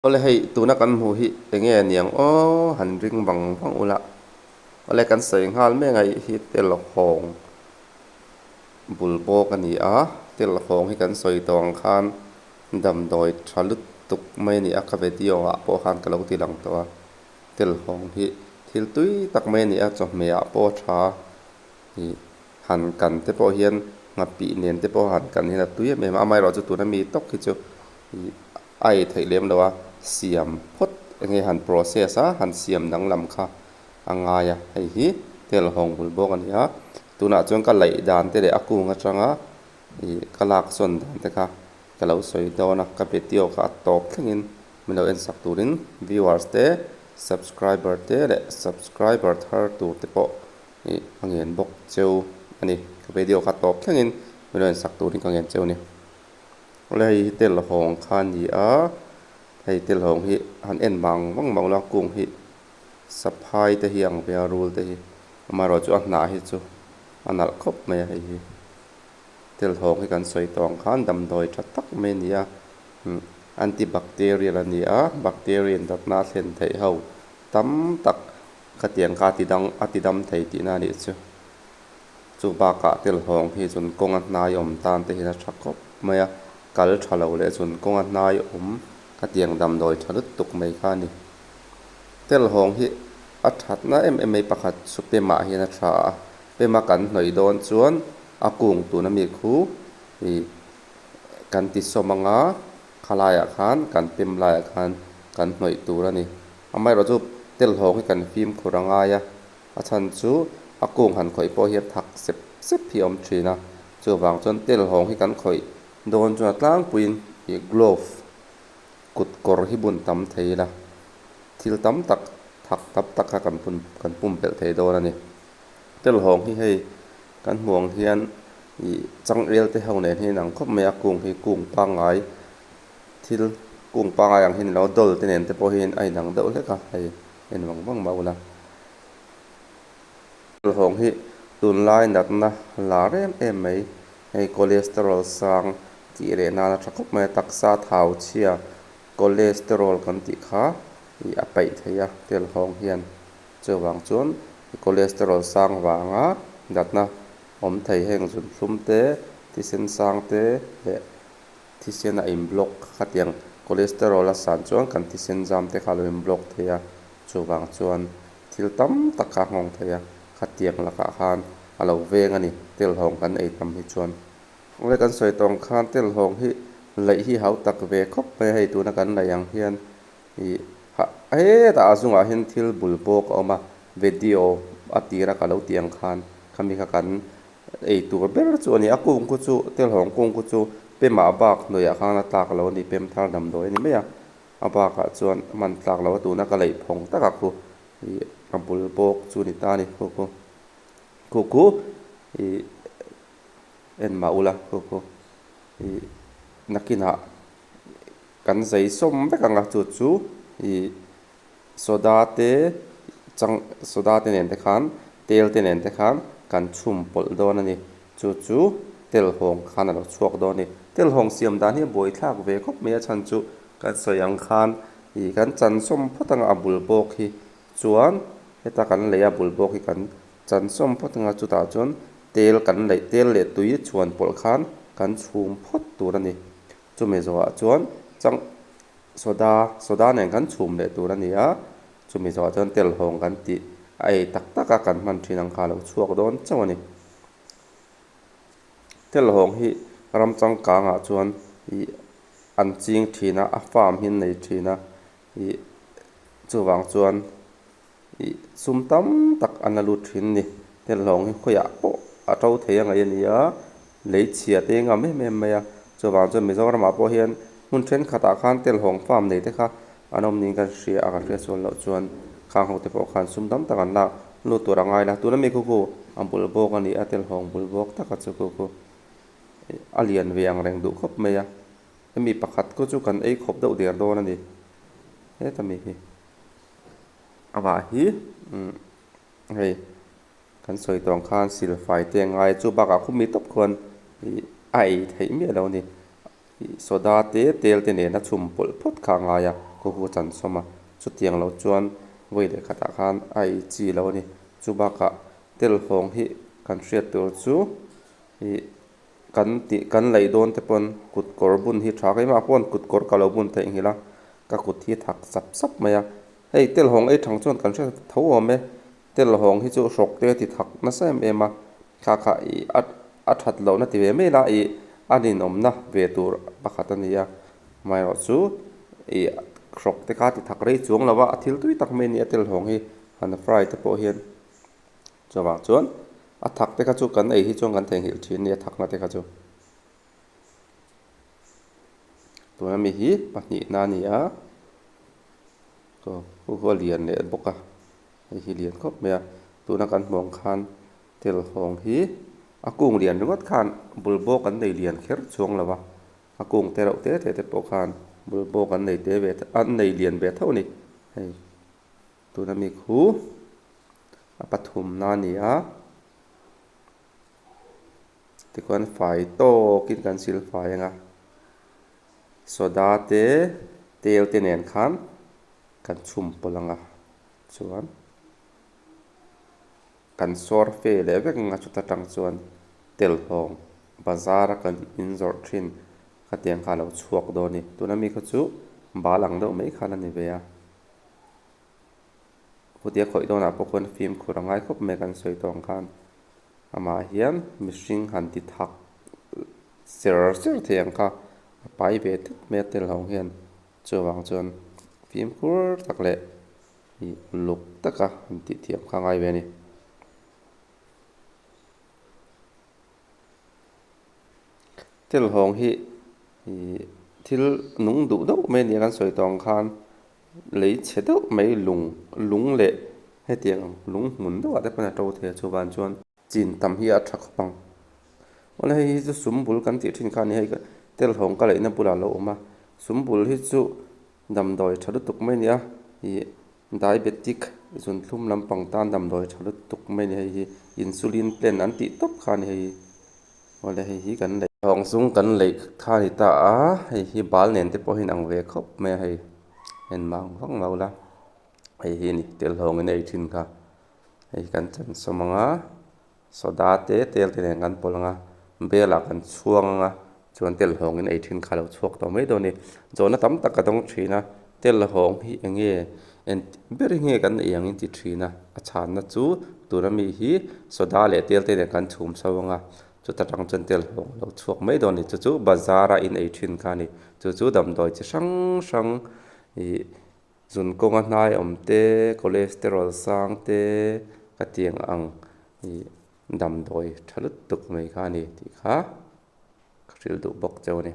Awle hei tuna kan hmuh hi enge niang aw han ring vang vang ula awle kan sawi nghal mek a hi telhawng bul bawk a ni a telhawng hi kan sawi tawh ang khan damdawi tha lutuk mai a ni a ka video ah pawh khan ka lo ti lang tawh a telhawng hi thil tui tak mai a ni a chawhmeh ah pawh a tha ih han kan te pawh hian nghapih nen te pawh han kan hian a tui em em a amaherawhchu tuna mi tawk hi chu ih a ei theih lem lo a, siam phawt enge han process a, han siam danglam kha a ngai a, hei hi telhawng bul bawk a ni a, tunah chuan ka laih dan te leh a kung atanga ih ka lak sawn dan te kha ka lo sawi dawn a, ka video kha a tawp thlengin min lo en sak turin viewers te subscriber te leh subscriber thar tur te pawh ih a ngen bawk cheu a ni, ka video kha a tawp thlengin min lo en sak turin ka ngen cheu a ni. Awle hei hi telhawng kha a ni a, hei telhawng hi han en vang vang vang lo a kung hi saphai te hi ang ve a rul te hi amaherawh chu a hnah hi chu a nalh khawp mai a hei hi telhawng hi kan sawi tawh ang khan damdawi tha tak mai a ni a umm antibacterial a ni a bacteria in natna a thlen theih ho tam tak khatiang kha a ti dang a ti dam thei tihna a nih chu. Chu bakah telhawng hi chun kawnga hnai awm tan te hian a tha khawp mai a, kal tha lo leh chun kawnga hnai awm ka tiang damdawi tha lutuk mai kha a ni. Telhawng hi a thatna em em mai pakhat chu pemah hian a tha a, pema kan hnawih dawn chuan a kung tuna mi khu ih kan ti sawm anga khalaiah khan kan pem laiah khan kan hnawih tur a ni. Amaherawhchu chu telhawng hi kan fimkhur a ngai a. A chhan chu a kung han khawih pawh hian thak sep sep hi a awm thin a, chuvang chuan telhawng hi kan khawih dawn chuan a tlangpuiin ih glove kut kawr hi bun tam thei ila thil tam tak thak tam tak kha kan pun kan pumpelh thei dawn a ni. Telhawng hi hei kan hmuh ang hian ih changel te ho nen hian ang khawp mai a kung hi kung pangngai thil kung pangngai ang hi ni lo dawl te nen te pawh hian a inang deuh hlek a hei en vang vang mah ula. Hlauhawng hi tunlai natna lar em em mai, hei cholesterol sang tih leh nana tha khawp mai a, taksa thau chhia cholesterol kan tih kha ih a paih thei a telhawng hian chuvang chuan cholesterol sang vanga natna awm thei heng zunthlum te thisen sang te leh thisen a in block khatiang cholesterol a san chuan kan thisen zam te kha a lo in block thei a chuvang chuan Thil tam tak kha a nghawng thei a, khatiang lakah khan a lo veng a ni, telhawng kan ei tam hi chuan. Awle kan sawi tawng khan telhawng hi laih hi hau tak ve khawp mai a, hei tuna kan laih ang hian ih ha hetah a zungah hian thil bul bawk a awm a, video a tira ka lo tih ang khan khami kha kan ei tur ber chu a ni, a kung khu chu telhawng kung khu chu pemah bak hnuaiah khan a tlak lo a ni, pem thar damdawi a ni mai a. A bakah chuan hman tlak lo a tuna ka leih phawng tak a khu ih a bul bawk chu ni ta a ni khu khu khu khu ih en mah ula khu khu ih nakinah kan zai sawm vek ang a chu chu ih soda te chang soda te nen te khan tel te nen te khan kan chhum pawlh dawn a ni chu chu telhawng khan a lo chhuak dawn a ni telhawng siam dan hi a buaithlak ve khawp mai a chhan chu Kan sawi ang khan ih kan chan sawm phawt anga a bul bawk hi chuan heta kan lei a bul bawk hi kan chan sawm phawt anga chutah chuan tel kan leih tel leh tui chhuan pawlh khan kan chhum phawt tur a ni. Chumi zawhah chuan chang soda soda nen kan chhum leh tur a ni a, chumi zawhah chuan telhawng kan tih a ei tak tak a kan hman thin ang kha a lo chhuak dawn chauh a ni. Telhawng hi ram changkangah chuan ih an ching thin a, a farm hi an nei thin a, ih chuvang chuan ih sum tam tak an la lut thin a ni. Telhawng hi khawiah pawh a to thei a ngaih a ni a, lei chhia te ngam em em mai a, chuvang chuan Mizoramah pawh hian hmun thenkhatah khan telhawng farm nei te kha an awm niin kan hria a, kan hriat sual loh chuan khang ho te pawh khan sum tam tak an lak lut tur a ngai la. Tuna mi khu khu a bul bawk a ni a, telhawng bul bawk taka chu khu khu. A lian ve ang reng duh khawp mai a, hemi pakhat khu chu kan ei khawp deuh der dawn a ni heta mi hi amah hi umm hei kan sawi tawh ang khan silfai te a ngai a chu bakah khumi tawp khuan ih a ei theih miah lo a ni ih soda te tel te nena chhum pawlh phawt kha a ngai a. khu khu chan sawm a chutiang loh chuan vawi leh khatah khan a ei chi lo a ni chu bakah telhawng hi kan hriat tur chu ih kan tih kan laih dawn te pawn kut kawr bun hi tha keimah pawh kut kawr ka lo bun theihnghilh a ka kut hi thak sap sap mai a hei telhawng ei thang chuan kan hre tho awm e telhawng hi chu hrawk te a ti thak nasa em em a kha kha ih a a that lohna ti ve mai ila ih a ninawmna ve tur pakhat a ni a amaherawhchu ih hrawk te kha a ti thak rei chuang lo a a thil tui tak mai a ni a telhawng hi han fry te pawh hian. Chuvang chuan a thak te kha chu kan ei hi chuan kan theihnghilh thin a ni a thakna te kha chu. Tuna mi hi pahnihna a ni a, aw hu hu a lian leh bawk a, hei hi lian khawp mai a. Tuna kan hmuh ang khan telhawng hi a kung lian ringawt khan bul bawk an nei lian kher chuang lo va, a kung te reuh te te te pawh khan bul bawk an nei te ve an nei lian ve tho a ni hei. Tuna mi khu a pathumna a ni a, tikhuan fai tawkin kan sil fai ang a, soda te tel te nen khan kan chhum pawlh ang a, chuan kan sawr fe leh vek ang a chuta tang chuan telhawng bazar a kan inzawrh thin khatiang kha a lo chhuak dawn a ni. Tuna mi kha chu bal ang deuh mai khan a ni ve a. Khutia khawih dawnah pawh khuan fimkhur a ngai khawp mai kan sawi tawh ang khan amah hian mihring han ti thak ser ser thei ang kha a pai ve tlat mai a tel ho hian chuvang chuan fimkhur tak leh ih uluk taka han tih thiam kha a ngai ve a ni. Telhawng hi ih thil nung duh deuh mai a ni a kan sawi tawh ang khan lei chhe deuh mai lung lung leh hetiang ang lung hmun deuh ah te pawn a to thei a chuvang chuan chin tam hi a tha khawp ang awle hei hi chu sum bul kan tih thin kha a ni hei telhawng ka leihna bulah a lo awm a sum bul hi chu damdawi tha lutuk mai a ni a ih diabetic zunthlum lampang tan damdawi tha lutuk mai a ni hei hi insulin pen an tih tawp kha a ni hei hi. Awle hei hi kan leih hawng zung kan leih kha a ni ta a hei hi bal nen te pawh hi an ang ve khawp mai a hei en mang vang lo la hei hi a ni tel hawng in a ei thin kha hei kan chan sawm ang a soda te tel te nen kan pawlh ang a bel ah kan chhuang ang a chuan tel hawng in a ei thin kha a lo chhuak tawh mai dawn a ni zawhna tam tak ka dawng thin a tel hawng hi eng nge engti ber nge kan ei ang in ti thin a a chhanna chu tuna mi hi soda leh tel te nen kan chhum so ang a chuta tang chuan tel hlawng a lo chhuak mai dawn a ni chu chu bazar a in ei thin kha a ni chu chu damdawi chi hrang hrang ih zun kawnga hnai awm te cholesterol sang te ka tiang ang ih damdawi tha lutuk mai kha a ni tih kha ka hrilh duh bawk cheu a ni.